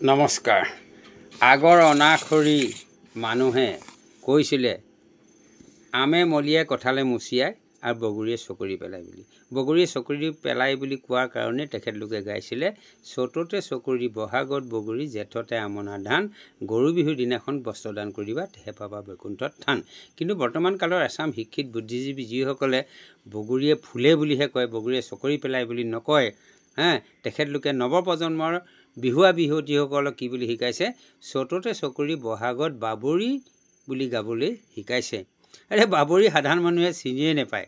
নমস্কাৰ। আগৰ অনাখৰী মানুহে কৈছিলে আমে মলিয়াই কঁঠালে মুচিয়াই আৰু বগৰীয়ে চকৰি পেলাই বুলি। বগৰীয়ে চকৰি পেলাই বুলি কোৱাৰ কাৰণে তেখেতলোকে গাইছিলে চ'ততে চকৰি বহাগত বগৰী জেঠতে আমনা ধান, গৰু বিহুৰ দিনাখন বস্ত্ৰদান কৰিবা তেহে পাবা বৈকুণ্ঠত থান। কিন্তু বৰ্তমান কালৰ এচাম শিক্ষিত বুদ্ধিজীৱী যিসকলে বগৰীয়ে ফুলে বুলিহে কয়, বগৰীয়ে চকৰি পেলাই বুলি নকয়, তেখেতলোকে নৱপ্ৰজন্মৰ বিহুৱা বিহুৱতীসকলক কি বুলি শিকাইছে, চ'ততে চকৰি বহাগত বাবৰি বুলি গাবলৈ শিকাইছে। আৰে বাবৰি সাধাৰণ মানুহে চিনিয়ে নাপায়।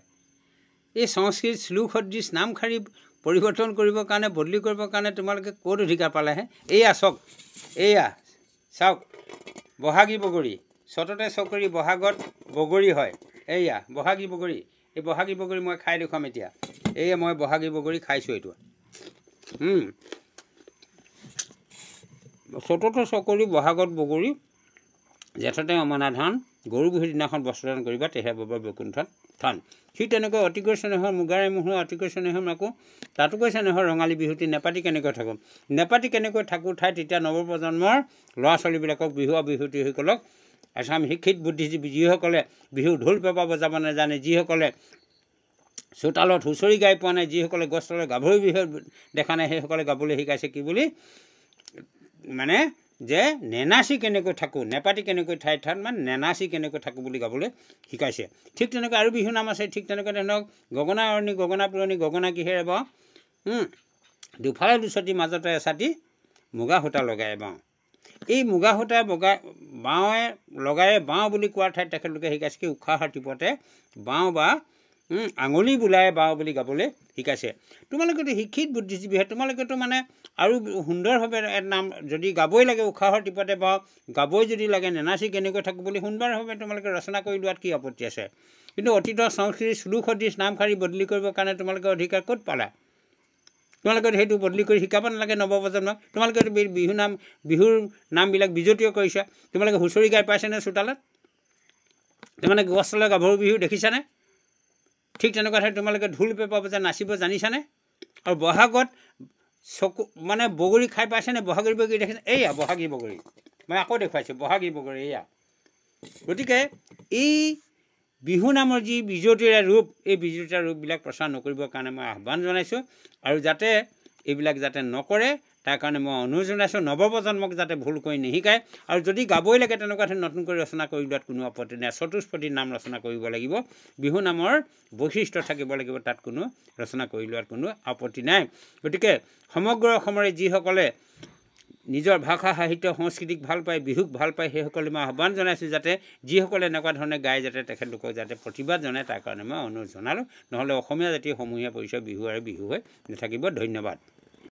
এই সংস্কৃত শ্লোক সদৃশ নামশাৰী পৰিৱৰ্তন কৰিবৰ কাৰণে, বদলি কৰিবৰ কাৰণে তোমালোকে ক'ত অধিকাৰ পালেহে? এইয়া চাওক, এইয়া চাওক, বহাগী বগৰী, চ'ততে চকৰি বহাগত বগৰী হয়। এইয়া বহাগী বগৰী, এই বহাগী বগৰী মই খাই দেখুৱাম এতিয়া। এইয়া মই বহাগী বগৰী খাইছোঁ এইটো। চ'ততে চকৰি বহাগত বগৰী জেঠতে অমনা ধান, গৰু বিহুৰ দিনাখন বস্ত্ৰদান কৰিবা তেহে পাবা বৈকুণ্ঠত থান। ঠিক তেনেকৈ অতিকৈ চেনেহৰ মুগাৰে মোহৰ অতিকৈ চেনেহৰ মাকো তাতোকৈ চেনেহৰ ৰঙালী বিহুটি নেপাতি কেনেকৈ থাকোঁ, নেপাতি কেনেকৈ থাকোঁ ঠাই তেতিয়া নৱপ্ৰজন্মৰ ল'ৰা ছোৱালীবিলাকক, বিহুৱা বিহুৱতীসকলক, এচাম শিক্ষিত বুদ্ধিজীৱী যিসকলে বিহু ঢোল পেঁপা বজাব নাজানে, যিসকলে চোতালত হুঁচৰি গাই পোৱা নাই, যিসকলে গছ তলত গাভৰু বিহু দেখা নাই, সেইসকলে গাবলৈ শিকাইছে কি বুলি, মানে যে নেনাচি কেনেকৈ থাকোঁ, নেপাতি কেনেকৈ ঠাই ঠাত, মানে নেনাচি কেনেকৈ থাকোঁ বুলি গাবলৈ শিকাইছে। ঠিক তেনেকৈ আৰু বিহু নাম আছে। ঠিক তেনেকৈ ধৰক গগনা অৰণি গগনা পুৰণি গগনা কিহেৰে বাওঁ, দুফালে দুচটি মাজতে এচাটি মুগা সূতা লগাই বাওঁ। এই মুগা সূতা বগা বাওঁৱে লগাই বাওঁ বুলি কোৱাৰ ঠাইত তেখেতলোকে শিকাইছে কি উশাহৰ টিপতে বাওঁ বা আঙুলি বোলাই বাওঁ বুলি গাবলৈ শিকাইছে। তোমালোকেতো শিক্ষিত বুদ্ধিজীৱী হয়, তোমালোকেতো মানে আৰু সুন্দৰভাৱে নাম যদি গাবই লাগে উশাহৰ টিপতে বাওঁ, গাবই যদি লাগে নেনাচি কেনেকৈ থাকোঁ বুলি সুন্দৰভাৱে তোমালোকে ৰচনা কৰি লোৱাত কি আপত্তি আছে? কিন্তু অতীতৰ সংস্কৃতি শ্লোক সদৃশ নামশাৰী বদলি কৰিবৰ কাৰণে তোমালোকে অধিকাৰ ক'ত পালা? তোমালোকে সেইটো বদলি কৰি শিকাব নালাগে নৱপ্ৰজন্মক। তোমালোকে বিহু নাম, বিহুৰ নামবিলাক বিজতীয় কৰিছা। তোমালোকে হুঁচৰি গাই পাইছেনে চোতালত? তোমালোকে গছ তলৰ গাভৰু বিহু দেখিছানে? ঠিক তেনেকুৱা ঠাইত তোমালোকে ঢোল পেঁপা বজাই নাচিব জানিছানে? আৰু বহাগত চকু মানে বগৰী খাই পাইছেনে? বহাগী বগৰী দেখিছে? এইয়া বহাগী বগৰী, মই আকৌ দেখুৱাইছোঁ বহাগী বগৰী এইয়া। গতিকে এই বিহু নামৰ যি বিজতীয়া ৰূপ, এই বিজতীয়া ৰূপবিলাক প্ৰচাৰ নকৰিবৰ কাৰণে মই আহ্বান জনাইছোঁ। আৰু যাতে এইবিলাক যাতে নকৰে তাৰ কাৰণে মই অনুৰোধ জনাইছোঁ। নৱপ্ৰজন্মক যাতে ভুল কৰি নিশিকায়। আৰু যদি গাবই লাগে তেনেকুৱা ধৰণৰ নতুনকৈ ৰচনা কৰি লোৱাত কোনো আপত্তি নাই। চতুষ্পদী নাম ৰচনা কৰিব লাগিব, বিহু নামৰ বৈশিষ্ট্য থাকিব লাগিব, তাত কোনো ৰচনা কৰি লোৱাত কোনো আপত্তি নাই। গতিকে সমগ্ৰ অসমৰে যিসকলে নিজৰ ভাষা সাহিত্য সংস্কৃতিক ভাল পায়, বিহুক ভাল পায়, সেইসকলে মই আহ্বান জনাইছোঁ যাতে যিসকলে এনেকুৱা ধৰণে গায় যাতে তেখেতলোকক যাতে প্ৰতিবাদ জনায় তাৰ কাৰণে মই অনুৰোধ জনালোঁ। নহ'লে অসমীয়া জাতিৰ সমূহীয়া পৰিচয় বিহু আৰু বিহু হৈ নাথাকিব। ধন্যবাদ।